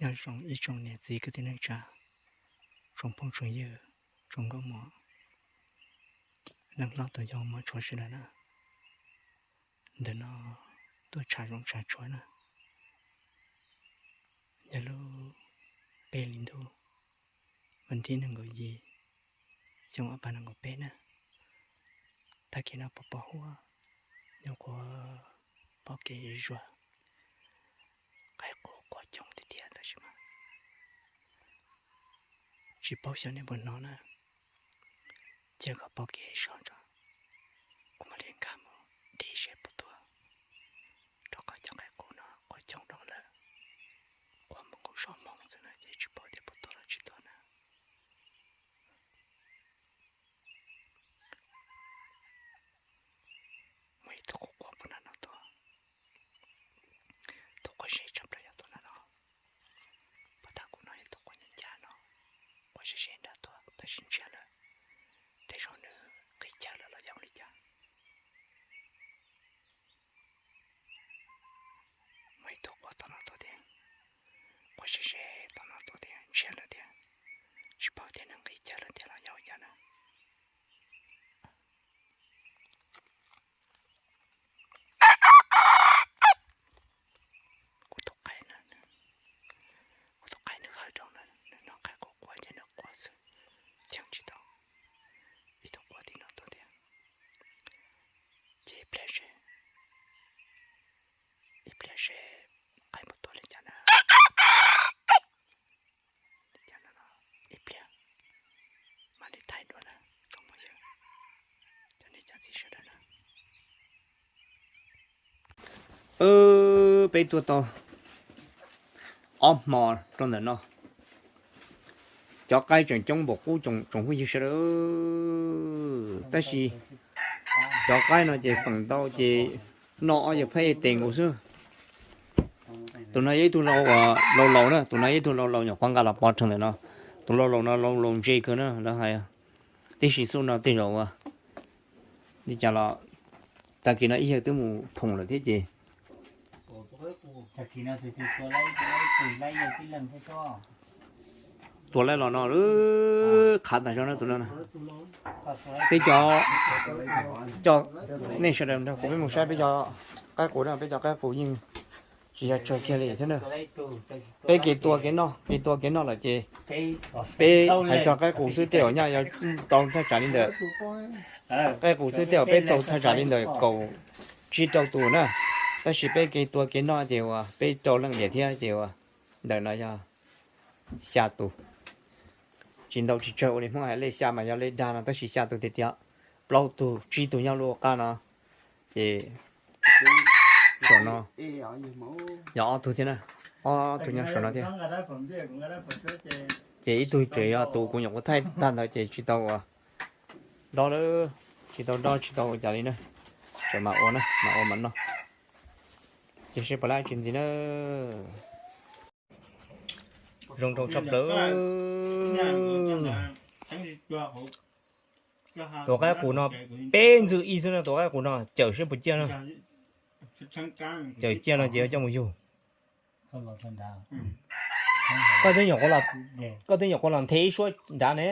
Nyob zoo ib tsoom niam txiv kwv tij neej tsa, tsoom phooj tsoom ywg, tsoom nkauj muam, neeg hlob tus yau mog, tshua sawv daws na. Ntawm no tuaj tshav zoov tshav tsuag na, yog lub peb hlis ntuj, vas thib nees nkaum yim, xyoo ob phav nees nkaum peb na. Tag kis no pos pos huab, nyuam qhuav pom kev zuag, qaib qus quaj coob tiag tiag tab sis mas tsis paub xyov nej puas hnov na. Cia kom pom kev so tso, kuv mam li nkag mus dib seb puas tuag, rau qhov cov qaib qus no quaj coob dhau lawm. Quaj mus nkaus so moo xwb na ces tsis paub tias puas tuag los tsis tuag na. Muaj ib tug quaj quaj puag nram no tuaj, tus quaj ze tshaj plaws yog tus nram no. Puag ta kuv no yog tus quaj ncaj ncaj no, quaj ze ze nrad tuaj tab sis ntshai lawm, tej zaum nws nqis chaw lawm los yog li cas. Muaj ib tug quaj tom no tuaj thiab, quaj ze ze tom no tuaj thiab, ntshai lawm thiab, tsis paub tias nws nqis chaw lawm thiab los yog li cas na. Kuv tus qaib no, kuv tus qaib nws hawm dhau na, nws hnov qaib qus quaj ces nws quaj xwb, cheem tsis tau. Ib tug quaj tim no tuaj thiab, ces ib pliag seb, ib pliag seb qaib puas tuag li cas na. Li cas no ib pliag mam li thaij dua na, tsoom phooj ywg, cov niam cov txiv sawv daws na. Peb tuaj tau ob hmo rau ntawm no, cov qaib tseem coob npaum qub tsoom phooj ywg sawv daws. Tab sis cov qaib no ces feem ntau ces noj ob yawg phab ej tes nkaus xwb. Tus no yog ib tug laus laus na, tus no yog ib tug laus laus nyuam qhuav nqa los pov rhees ntawm no. Tus laus laus no laus laus ntse kawg na, lawv hais tib si xub no tej zaum ua li cas los tag kis no ib yawg twb mus phoom lawm thiab ces tua laib los no, qhav tas zog na tus no. Peb cov, cov, nej sawv daws nrog kuv peb mus saib peb cov qaib qus na, peb cov qaib qus yeej tsis yog tsawg kiag li thiab na. Peb kev tua kev noj, kev tua kev noj lawm ces peb hais txog qaib qus xwb tej zaum nyaj yuav tau thaj tsam li ntawm, qaib qus xwb tej zaum peb tau thaj tsam li ntawm kaum tsib rau tus na. Tab sis peb kev tua kev noj ces uas peb rau leej diam thiab ces uas ntawm no yog xya tus. Tsis ntau tsis tsawg ua li Hmoob hais lej xya mas yog lej dag no tab sis xya tus tiag tiag. Plaub tug tsib tug nyob lub qab no ces saum no yog ob tug thiab na, ob tug nyob saum no thiab. Ces ib tug tseem yog tus kuv nyuam qhuav thaij tag ntawd ces tsis tau ua dob lawm, tsis tau dob tsis tau ua cas li na. Tseem mam ua na, mam ua mam noj. Ces seb puas laib tsis ntxiv na. Zoo nraug tshaj plaws. Tus qaib qus no peb ntxwg ib xwb no, tus qaib qus no cawm seb puas ciaj no. Cawm ciaj no ces yuav coj mus yug. Koj twb nyuam qhuav los nthe ib suab nrad ne.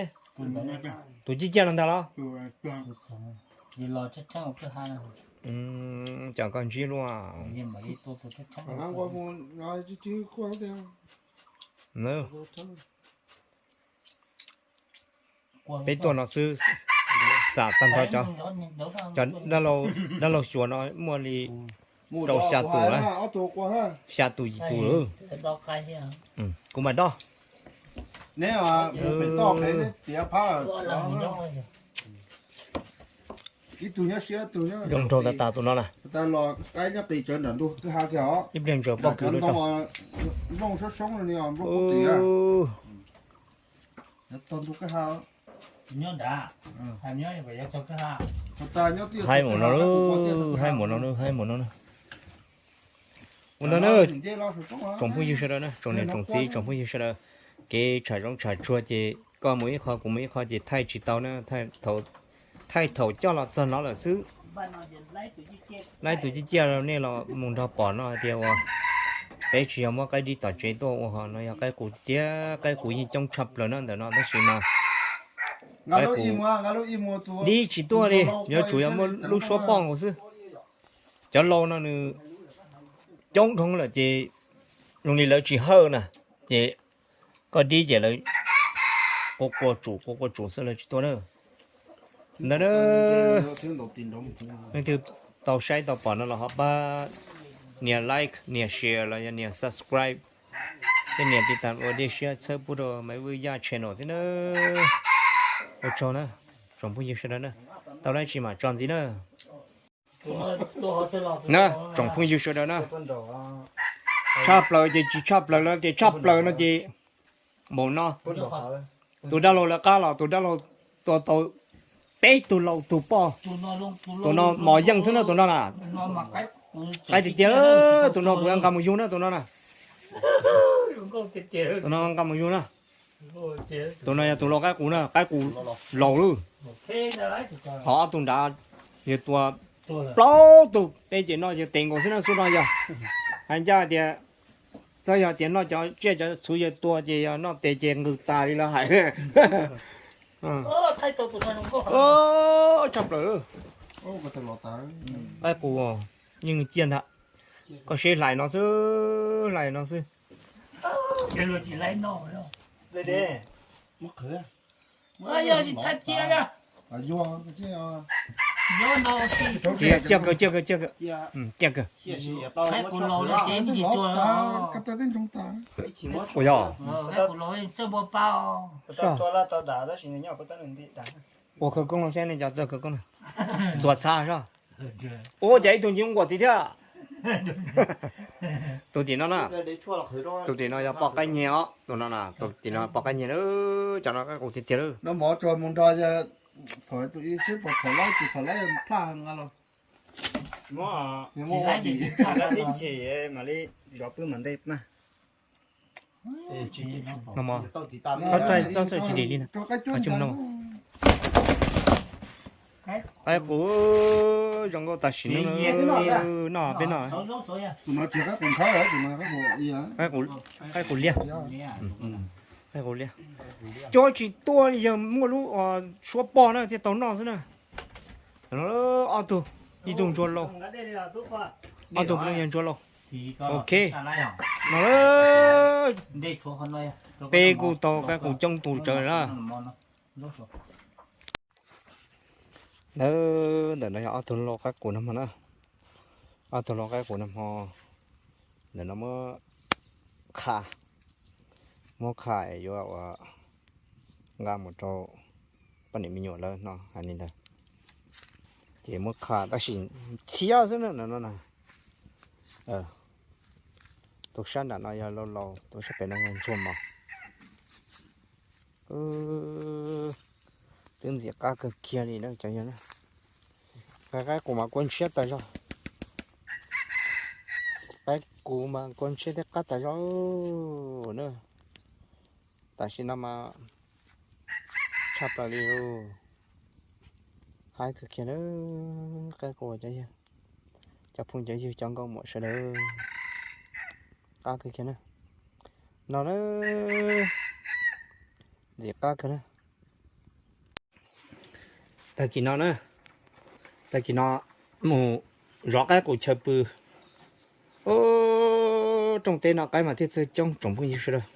Tus ciaj ciaj no ntag los? Cov koj ntsib luaj. Peb tuaj no xwb, xam tag nrho cov, cov dab laug xyuas no muaj li rau xya tus, xya tus yim tus lawm. Kuv mam dob. Zoo nraug tas tas tus no na. Ib pliag ntsaws pob kws rau. Haib mus no, haib mus no, haib mus no. Ua no na, tsoom phooj ywg sawv daws na, tsoom niam tsoom txiv tsoom phooj ywg sawv daws, kev tsham zoov tsham tsuag ces koj mus ib qho kuv mus ib qho ces thaij tsis tau na, thaij thaum coj los txog no lawm xwb. Laib tus ciaj ciaj nej los mus nrog pom no hais tias uas Peb tsis yog muab qaib dib tom tsev tuaj ua hos no, yog qaib qus tiag, qaib qus yeej coob tshaj plaws na ntawm no tab sis mas qaib qus dib tsis tuaj li, yuav tsum yog muaj lub suab poj nkaus xwb. Cov laus no nws coob dhau lawm ces zoo li lawv tsis hawj na, ces koj dib ces lawv quaj quaj tsum quaj quaj tsum xwb lawv tsis tuaj na. Ntawd na, leej twg tau saib tau pom no los ho pab nias like nias share los yog nias subscribe thiab nias tiv tas ua dej siab txhawb pub rau Maiv Vwj Yaj channel thiab na. Ua tsaug na, tsoom phooj ywg sawv daws na, tau dab tsi mam tso ntxiv na. Na tsoom phooj ywg sawv daws na, tshaj plaws ces tsis tshaj plaws lawm, tias tshaj plaws no ces npaum no. Tus dab laug lawv qab los tus dab laug tua tau peb tug laus tug poj. Tus no mos yeej xwb na tus no na. Qaib tiag tiag, tus no kuv nqa mus yug na tus no na. Tus no nqa mus yug na. Tus no yog tus laus qaib qus na, qaib qus laus lawm. Ho ob tug nrad yawg tua plaub tug peb ces noj yawg tes nkaus xwb na xub no yog. Hais ncaj tias txawm yog tias noj cov tsiaj cov txhu yawg tua ces yog noj tes ces nqws tas li lawv hais. Tshaj plaws. Qaib qus yeej ciaj ntag. Koj seb hlais no xwb, hlais no xwb. Ciaj kawg, ciaj kawg, ciaj kawg. Ciaj kawg. Ua yog. Ua khawv koob los saib nej cov txawj khawv koob na. Ntxuav txha soj. Ua cas ib tug nci nquam tid thiab. Tus tim no na, tus tim no yog poj qaib nyeg os, tus no na, tus tim no poj qaib nyeg lawm, cov no qaib qus tiag tiag lawm. Txhob txawj tsis dim li na. Qaib qus zoo nkauj tam sim no, noj peb noj. Qaib qus liaj. Qaib qus liaj. Cov tsis tuaj li yog muaj lub suab poj na thiaj tau noj xwb na. Ob tug, ib tug ntsuag laus, ob tug yog ntsuag laus. Ok, no peb kuj tau qaib qus coob tus tsawv na. Ntawm no yog ob tug lau qaib qus no hmo na. Ob tug lau qaib qus no hmo, ntawm no muab qha, muab qha yuav ua nqa mus rau poj niam me nyuam lawv no hais li ntawd. Ces muab qha tab sis txhiab xwb na no na. Tus sab nram no yog laus laus, tus sab pem no yog ntsuag mos. Twb ntxim qab kawg kiag li na cov yawg na. Qaib qus mas kua ntshiab tas zog. Qaib qus mas kua ntshiab thiab qab tas zog na. Tam sim no mas tshaj plaws li. Haib kawg kiag na, qaib qus cov yawg, cov phooj cov ywg cov nkauj muam sawv daws. Qab kawg kiag na. No na, ntxim qab kawg na. Tag kis no na, tag kis no mus zov qaib qus chaw pw. Rooj teb no qaib mas thiaj txawj coob tsoom phooj ywg sawv daws.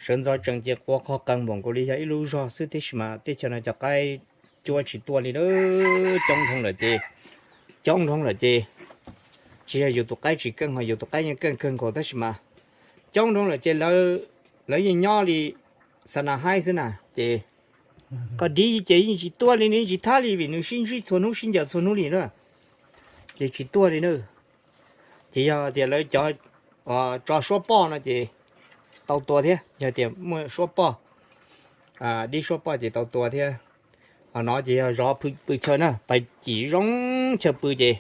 Sawv ntxov tsees ces qua qhov qees npaum nkaus li yog ib lub zog xwb tiam sis mas teb chaws no cov qaib cuab tsis tuaj li na. Coob dhau lawm ces, coob dhau lawm ces tsis yog yus tus qaib tsis keej ho yus tus qaib yeej keej kawg nkaus tab sis mas coob dhau lawm ces lawv yeej nyob li xa na haib xwb na ces koj dib ces yeej tsis tuaj li, nws yeej tsis thab li vim nws sib ntsib txhua hnub sib ncaws txhua hnub li na. Ces tsis tuaj li na. Ces yog tias lawv cov tso suab poj no ces tau tua thiab, yog tias muaj suab poj, dib suab poj ces tau tua thiab. Ho no ces yog zov pw chaw na, tag kis zoo chaw pw ces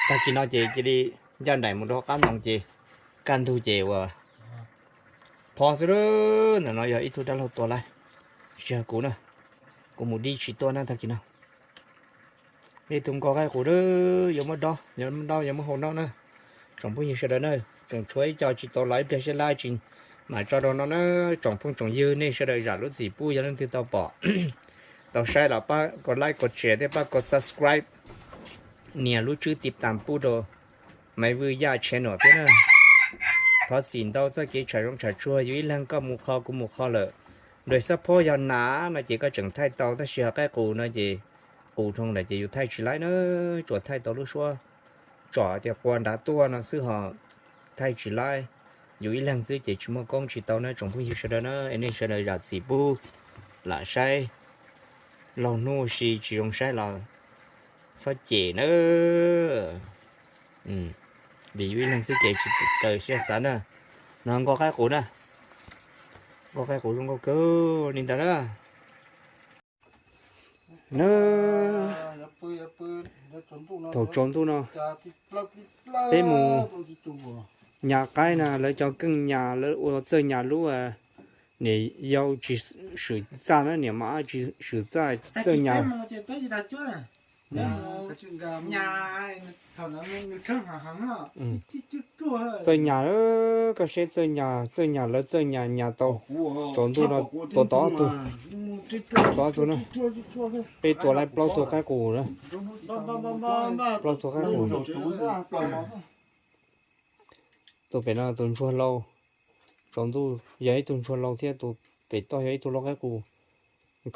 tag kis no ces cia li ncaj nraim mus rau qab ntoo ces kaj ntug ces ua phob xwb. Ntawm no yog ib tug dab laug tua laij, tsis yog kuv na, kuv mus dib tsis tuaj na tag kis no. Ib tug nkauj qaib qus, yuav muab dob, yuav muab dob, yuav muab hau dob na. Tsoom phooj ywg sawv daws na, tseem tshuav ib co tsis tau los ib pliag seb lab tsis mam tso rau no na. Tsoom phooj tsoom ywg nej sawv daws zam lub txim pub, yog leej twg tau pom tau saib los pab kom like kom share thiab pab kom subscribe, nias lub tswb tiv tas pub rau Maiv Vwj Yaj channel thiab na. Thov txim ntau txoj kev tsham zoov tsham tsuag, yus ib leeg koj mus qho kuv mus qho lawm. Nruas xab phob yog nas no ces koj tseem thaij tau, tab sis ho qaib qus no ces qus dhau lawm ces yus thaij tsis laib na, tsuas thaij tau lub suab tsom tias qua nrad tuaj no xwb ho thaij tsis laib. Yus ib leeg xwb ces tsis muaj koob tsis tau na tsoom phooj ywg sawv daws na, es nej sawv daws zam txim pub lam saib laug hnub si tsis zoo saib los txhob cem na. Vim yus ib leeg xwb ces tsis raws siab xav na. No nkoj qaib qus na, nkoj qaib qus zoo nkauj kawg li ntawd na. Na, thaum tsaus ntuj no peb mus nyas qaib na, lawv cov keej nyas lawv ua txawj nyas lub, niam yau tsis swm txaj na, niam mos ab tsis swm txaj, txawj nyas. Txawj nyas, koj seb txawj nyas, txawj nyas lawv txawj nyas nyas tau tsaus ntuj no tua tau ob tug, tua tau ob tug na. Peb tua laib plaub tug qaib qus na, plaub tug qaib qus. Tus pem no tus ntsuag laus, tsaus ntuj yog ib tug ntsuag laus thiab, tus pem toj yog ib tug lau qaib qus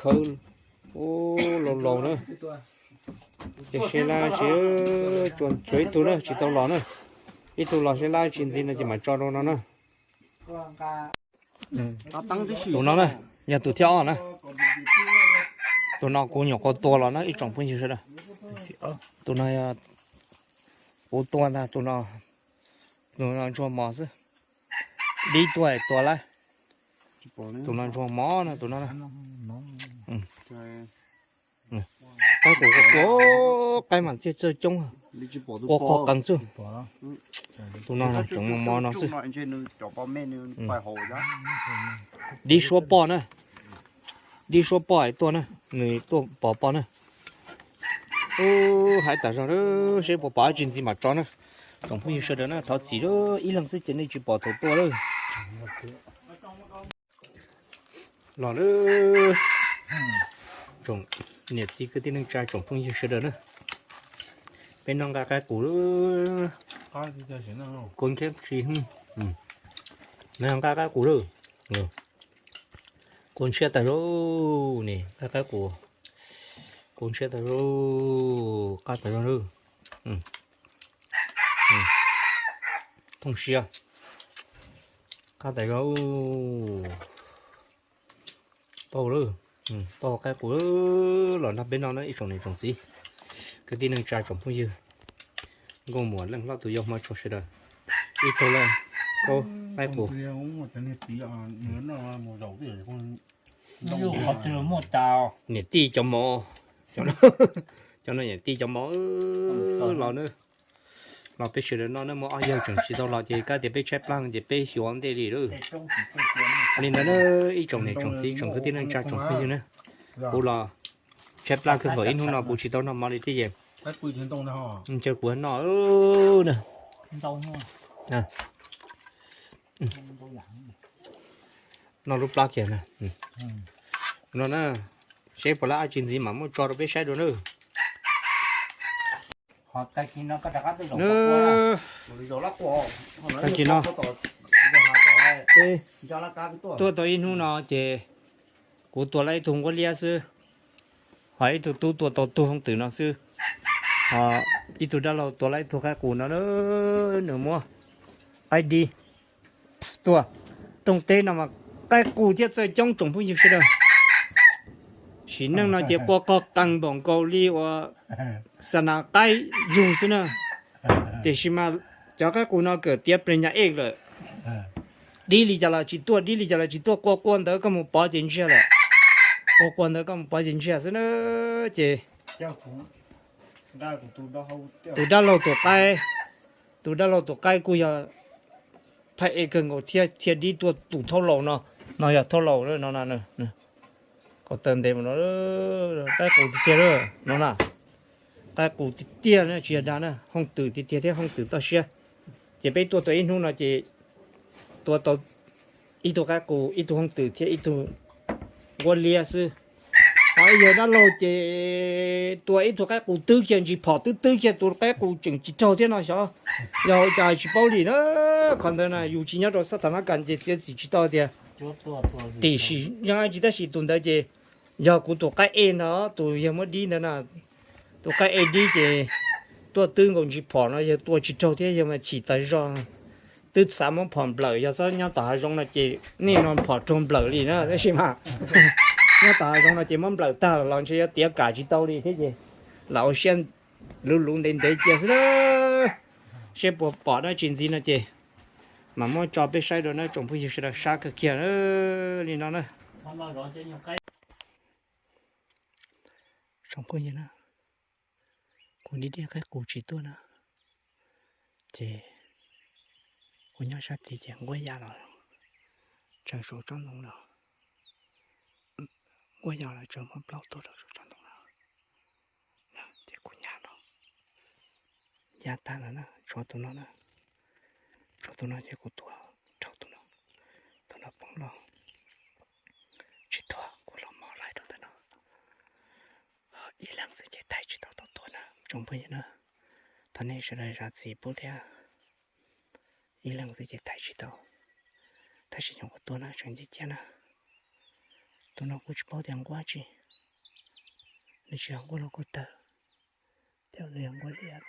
khawb, ub, laus laus na. Ces seb lab tsis, tshuav ib tug na tsis tau los na, ib tug los seb lab tsis ntxiv no ces mam tso rau no na. Tus no na, yog tus thib ob na. Tus no kuv nyuam qhuav tua los na ib tsoom phooj ywg sawv daws. Tus no kuv tua ntag, tus no, tus no ntsuag mos xwb. Dib tuaj tua lawm. Tus no ntsuag mos no, tus no. Qaib qus qua, qaib mas txawj coob, qua qhov qees xwb. Tus no tseem mos mos no xwb. Dib suab poj na, dib suab poj es tuaj na, nws tuaj pov poj na. Ub, hais tas zog, seb puas pom dab tsi ntxiv mam tso na. Tsoom phooj ywg sawv daws na, thov txim ib leeg xwb ces nej tsis pom thaum tuaj lawm. Los lawm, tsoom niam txiv kwv tij neej tsa tsoom phooj ywg sawv daws na, peb noj nqaij qaib qus lawm. Kuv ntshiab tsis, noj nqaij qaib qus lawm. Kuv ntshiab tas zog ne, nqaij qaib qus, kuv ntshiab tas zog, qab tas zog lawm. Thooj siab, qab tas zog. Tau lawm, tau qaib qus los nrog peb noj na ib tsoom niam tsoom txiv, kwv tij neej tsa tsoom phooj ywg, nkauj muam leej hlob tus yau hmov tshua sawv daws. Ib tug lawm, qaib qus. Niam tij cov mov, cov no niam tij cov mov los na. Los peb sawv daws noj na, muaj ob yawg tseem tsis tau los ces kab tias peb tshaib plab ces peb xyuas ntej li lawm. Li ntawd na, ib tsoom niam tsoom txiv tsoom kwv tij neej tsa tsoom phooj ywg na, kuv los tshaib plab kawg nkaus, ib hnub no kuv tsis tau noj mov li thiab ces ncaw kuv noj na. Noj lub plab kiag na. No na, seb puas lab dab tsi ntxiv mam muab tso rau peb saib dua na. Tag kis no, peb tuaj tau ib hnub no ces kuv tua lab ib tug nquab liab xwb, ho ib tug tub tua tau tug hoob twm no xwb, ho ib tug dab laug tua lab ib tug qaib qus no, nws muab qaib dib tuaj. Rooj teb no mas qaib qus thiab txawj coob tsoom phooj ywg sawv daws. Sim neej no ces qua qhov qees npaum nkaus li uas xa nas qaib yug xwb na. Tiam sis mas cov qaib qus no kawm tiav ples nyas ej lawm. Dib li cas los tsis tuaj, dib li cas los tsis tuaj, qua qua ntawd koj mus pov ces ntsiag lawm. Qua qua ntawd koj mus pov ces ntsiag xwb na. Ces tus dab laug tus qaib, tus dab laug tus qaib kuj yog phaij ej kawg nkaus thiab, thiaj dib tuaj tus thaub laus no. No yog thaub laus no, qaib qus tiag tiag no na. Qaib qus tiag tiag na, tsis yog dag na, hoob twm tiag tiag thiab hoob twm toj siab. Ces peb tua tau ib hnub no ces tua tau ib tug qaib qus, ib tug hooj twm thiab ib tug nquab liab xwb. Ho yog dab laug ces tua ib tug qaib qus twb kiag ntsis phom twb twb kiag tus qaib qus tseem tsis raug thiab no xyov. Yog ua cas tsis paub li na. Qhov ntawd na yus tsis nyob rau sab thav nab kas ces txiav txim tsis tau tias tim sim nyob tsis tab sis tus ntawd ces yog kuv tus qaib ej ntag, tus yawg muab dib ntawd na. Tus qaib ej dib ces tuaj twb nkaus ntsis phom no yawg tua tsis raug thiab yawg mas chim tas zog. Twb xav muab phom nplawm, yog txhob nyob tom hav zoov no ces nej no phom raug nplawm li na tab sis mas nyob tom hav zoov no ces muab nplawm tag los ntshe yuav tiav kam tsis tau li thiab ces lam ua siab luv luv ntev ntev cia xwb na. Seb puas pom dab tsi ntxiv no ces mam muab tso peb saib dua na tsoom phooj ywg sawv daws sab kawg kiag li no na. Tsoom phooj ywg na, kuv dib dib qaib qus tsis tuaj na, ces kuv nyob sab tid ces nquab ya los tsaws saum tsob ntoo los, nquab ya los tsaws muab plaub tuag rau saum tsob ntoo los, ces kuv nyas los, ya tag los na, tshuav tus no na, tshuav tus no ces kuv tua raug tus no, tus no poob los tsis tuag, kuv los mos laij rau ntawm no. Ib leeg xwb ces thaij tsis tau tau tuag na tsoom phooj ywg na, thov nej sawv daws zam txim pub thiab. Ib leeg xwb ces thaij tsis tau, tab sis nyuam qhuav tua na tseem cia ciaj na. Tus no kuj tsis paub tias nquab tsi, nws tsis yog nquab loj nquab tawg, thiab nws yog nquab liab.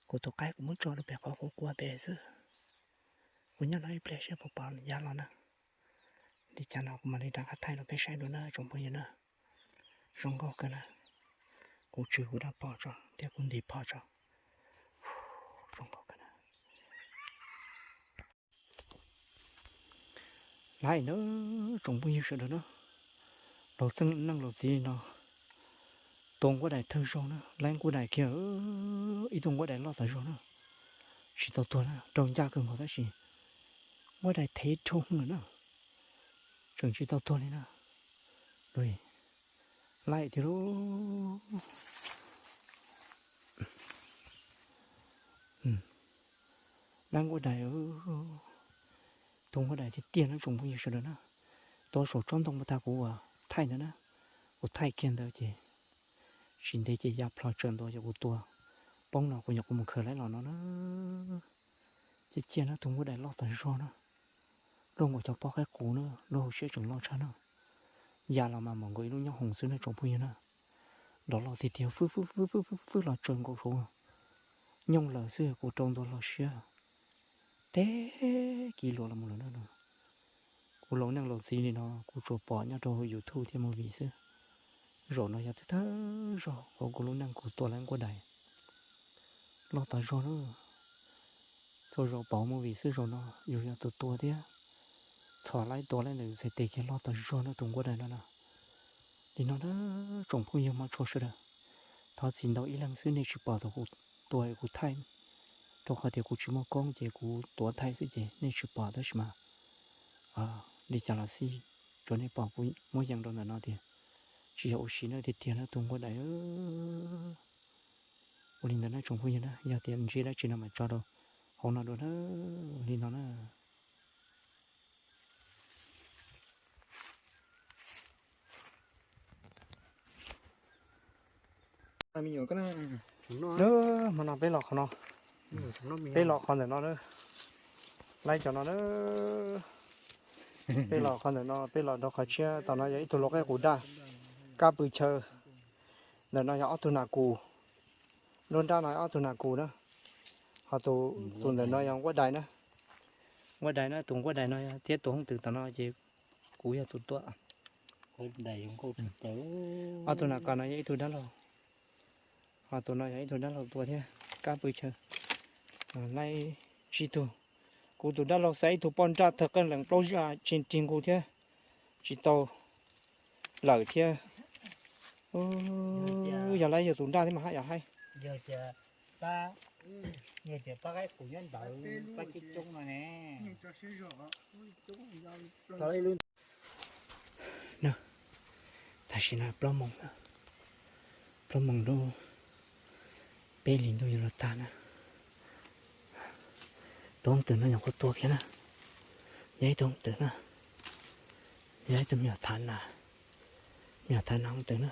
Kuv tus qaib kuv muab tso rau pem qhov quav quav pem xwb. Kuv nyob no ib pliag saib puas pom yav los na. Li cas no kuv mam li rov qab thaij rau peb saib dua na tsoom phooj ywg na. Zoo nkauj kawg na. Kuv tswv kuv dab phom tso thiab kuv ntiv phom tso. Zoo nkauj kawg na. Laib na, tsoom phooj ywg sawv daws na, laus txeej neej laus txiv li no, tua nquab dais thawj zaug na, laib nquab dais kiag, ib tug nquab dais loj tas zog na, tsis tau tuag na, raug ncaj kawg nkaus tab sis nquab dais thev dhau lawm na, tseem tsis tau tuag li na. Laib tiag lauj. Laib nquab dais, tus nquab dais tiag tiag na tsoom phooj ywg sawv daws na. Tua saum tsob ntoo mas tag kuv thaij ntawd na, kuv thaij kiag ntawd ces tsis ntev ces ya plho tsawm ntua ces kuv tua poob no kuv nyuam qhuav mus khaws laib los no na. Ciaj ciaj na, tus nquab dais loj tas zog na, luaj nkaus cov pob qaib qus na, luaj hauv siab tseem loj tshaj na. Ya los mas mam nkaus ib lub nyob hoom xwb na tsoom phooj ywg na. Nrov loj tiag tiag, fwb fwb fwb fwb los tsaws nkaus saud, nyooj lawm xwb kuv rau ntua loj siab, teb kiv luas los mus lawm na. Kuv laus neej laus txiv li no kuv tsuas pom nyob rau YouTube thiab movie xwb. Zaum no yog thawj thawj zaug hauv kuv lub neej kuv tua laib nquab dais loj tas zog na. Txhua zaus pom movie xwb, zaum no yus yog tus tua thiab. Txhom laib tua laib ntawm yus txhais tes kiag loj tas zog na tus nquab dais no na. Li no na, tsoom phooj ywg hmov tshua sawv daws, thov txim ntau ib leeg xwb nej tsis pom thaum kuv tua kuv thaij, rau qhov tias kuv tsis muaj koob ces kuv tuav thaij xwb ces nej tsis pom tab sis mas li cas los xij, tsuas nej pom kuv muab yees rau ntawm no tias tsis yog ua si na, tiag tiag na tus nquab dais. Ua li ntawd na tsoom phooj ywg na, yog tias ntsib dab tsi no mas tso rau hauv no dua na, li no na. Hmo no peb los qhov no, peb los qhov ntawm no, laib cov no, peb los qhov ntawm no, peb los rau qhov tshiab. Tom no yog ib tug lau qaib qus daj, kab pw chaw. Ntawm no yog ob tug nas kus, lub nrab no yog ob tug nas kus na. Ho tus ntawm no yog nquab dais na, nquab dais na, tus nquab dais no thiab tus hoob twm tom no ces kuv yog tus tua. Ob tug nas kos no yog ib tug dab laug, ho tus no yog ib tug dab laug tua thiab, kab pw chaw. Laib tsib tug, kuv tus dab laug xa ib tug poj nraj tawg qeej lees plaub zaj tsis rig nkuj thiab, tsis tau lawm thiab. Yog laib yog tus nraj thiab mas haj yam haib. Tam sim no plaub moos, plaub moos lub peb hlis ntuj yuav los tag na. Tus twm no nyuam qhuav tuag kiag na. Yog ib tug twm na. Yog ib tug me nyuam thav nas. Me nyuam thav nas twm na.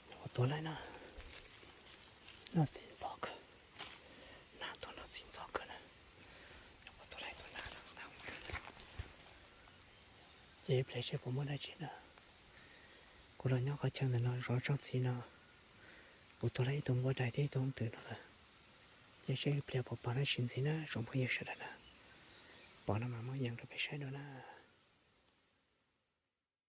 Nyuam qhuav tuag lawm na. Noj txiv ntxov kawg. Nas tuag noj txiv ntxov kawg na. Nyuam qhuav tuag lawm tus nas. Ces ib pliag seb puas muaj dab tsi na. Kuv los nyob qhov chaw ntawm no zov tsob txiv no, kuv tuag lawm ib tug npua dais thiab ib tug twm no lawm. Ces seb ib pliag puas pom dab tsi ntxiv na tsoom phooj ywg sawv daws na. Pom no mas muab yees rau peb saib dua na.